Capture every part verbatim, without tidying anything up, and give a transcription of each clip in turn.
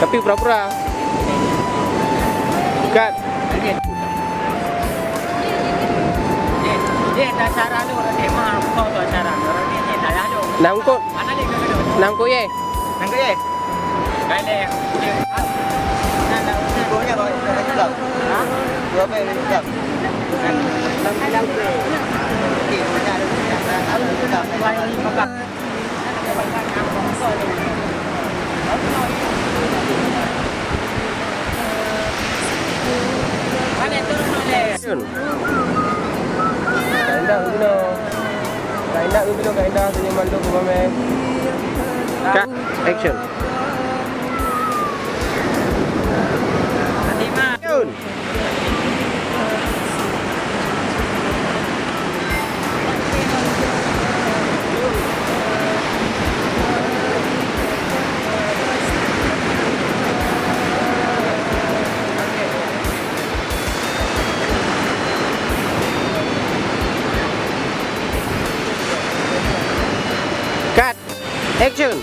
Pura-pura. Cut. Nangkut. Nangkut ye. Action. Kak Indah, Kak Indah, Kak Indah, Kak Indah, senyum mandum, Bang Meh. Cut. Action. Action. Cut. Action.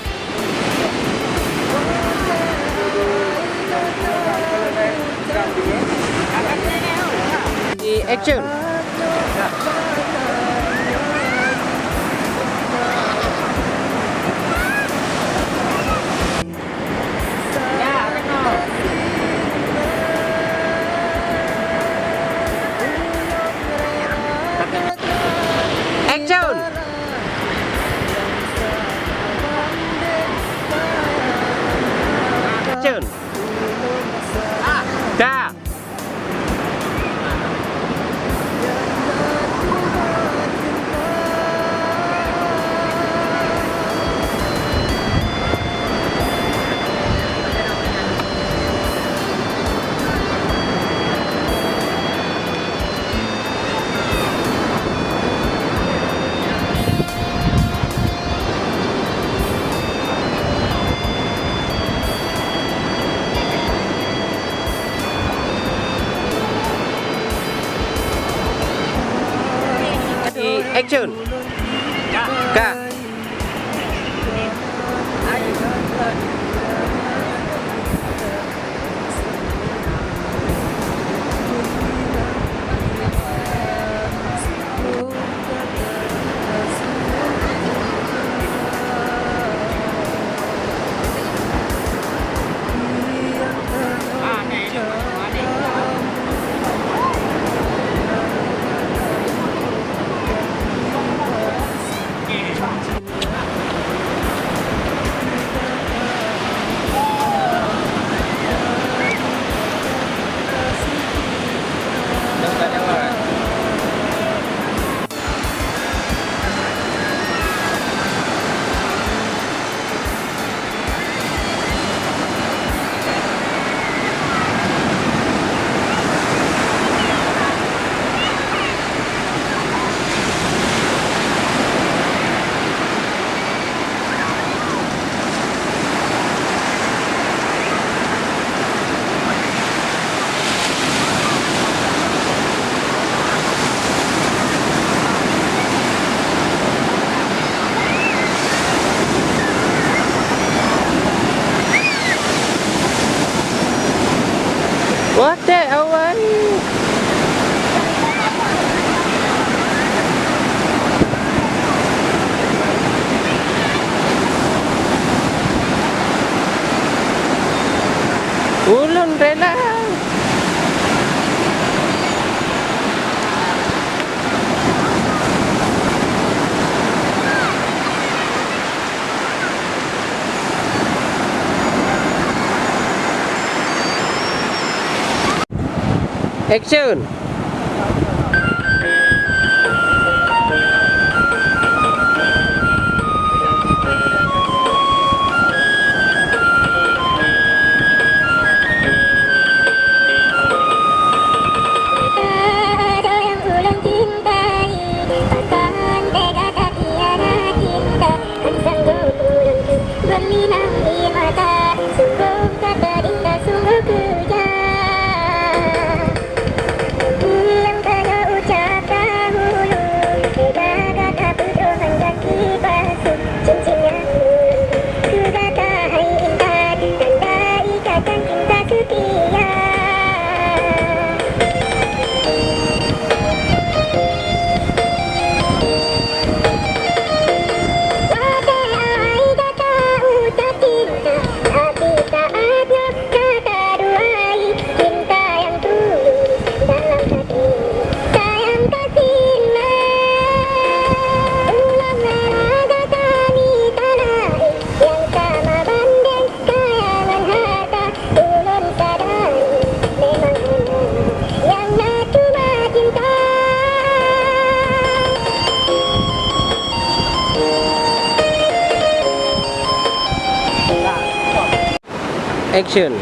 Action. Action. Action. Dah. Action. Ka. Watèe awai. Ulôn rela. Action. Action.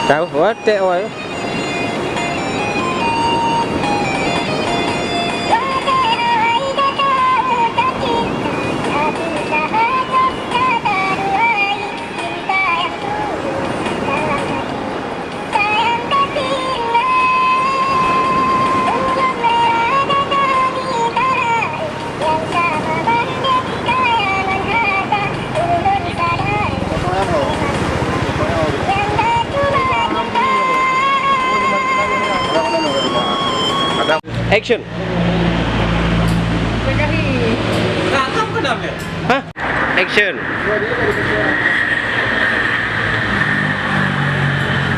Tahu, what the, what? Action. Hah? Action.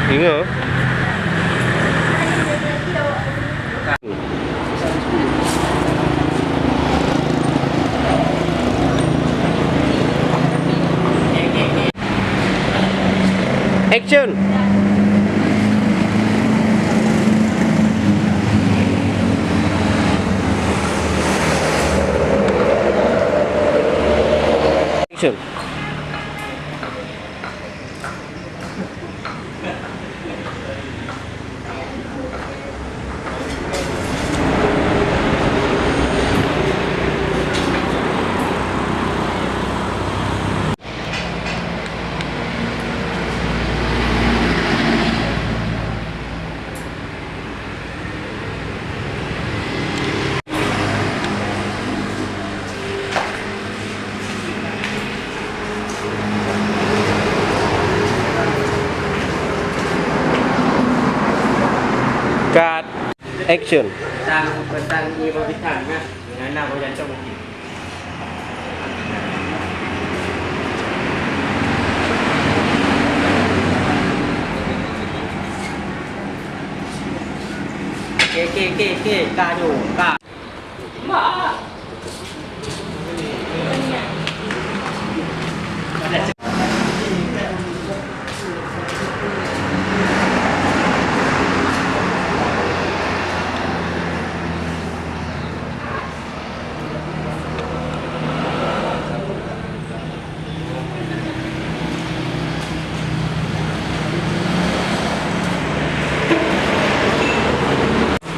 Ingat. Action. Action. Cut. Action. Tang, tang, ié bak bintang, nah. Nyan na boh jantong mungkin. Oke, oke, oke, oke. Ka, jom. Ka.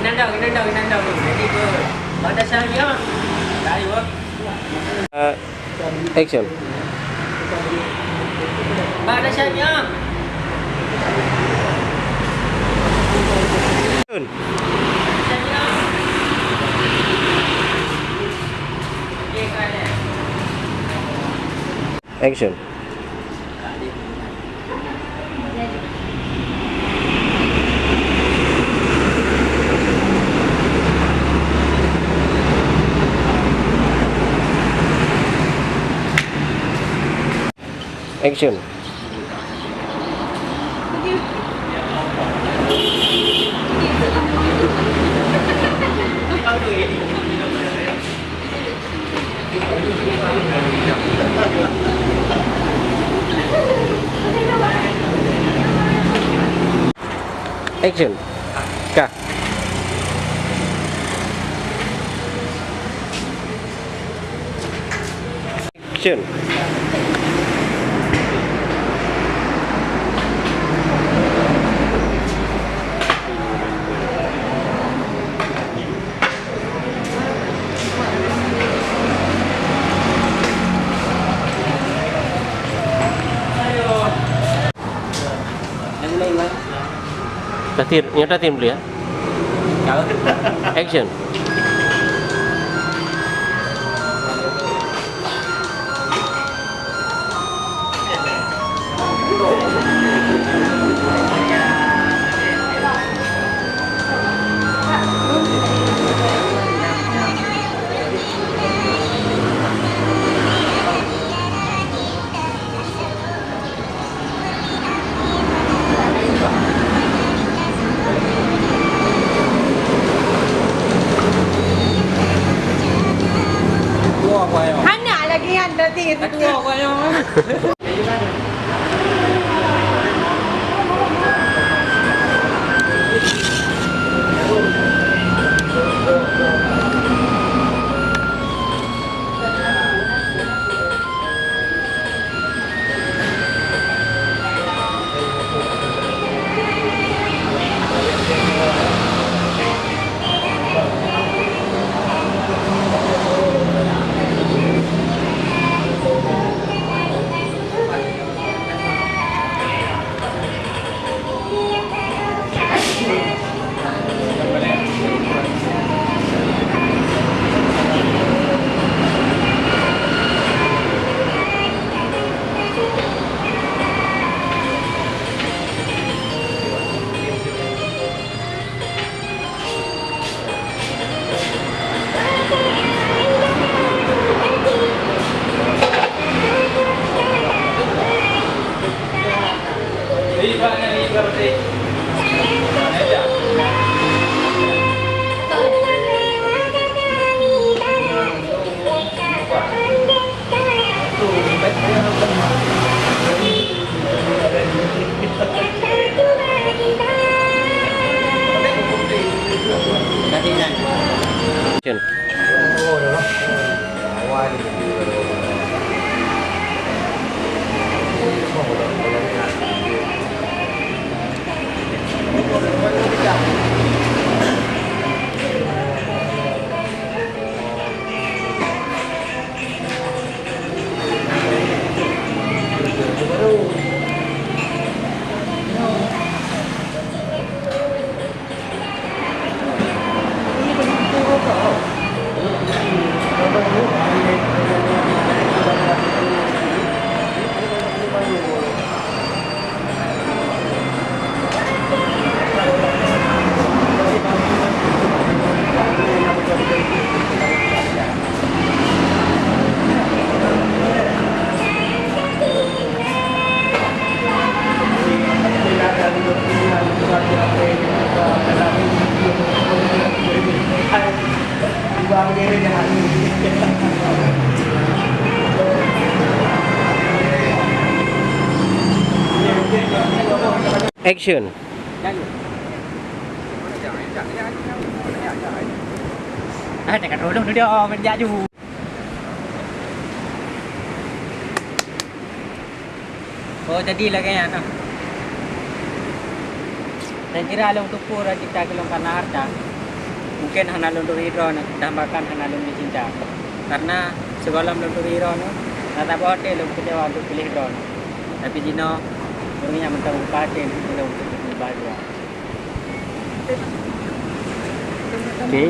Inandong, inandong, inandong. Jadi, beuh. Pada saya, tayo. Eh, action. Pada saya. Action. Action. Action. Action. Kah. Action. Tatir, nyoe tatir dulu ya. Action. Action. Ah, jangan dulu, dulu dia, oh, menjak ju. Oh, jadi lagèe nyan, nah. Dan kira lôn tupeue rajin kita keu lôn kana hareuta. Mungken hana lôn turi droeneuh, dan bahkan hana lôn neucinta. Karena sigohlom lôn turi droeneuh, na saboh até lôn keucewa untuk piléh droeneuh. Tapi jinoe, ureueng nyang mantong lupa até lôn untuk bahagia. Oke.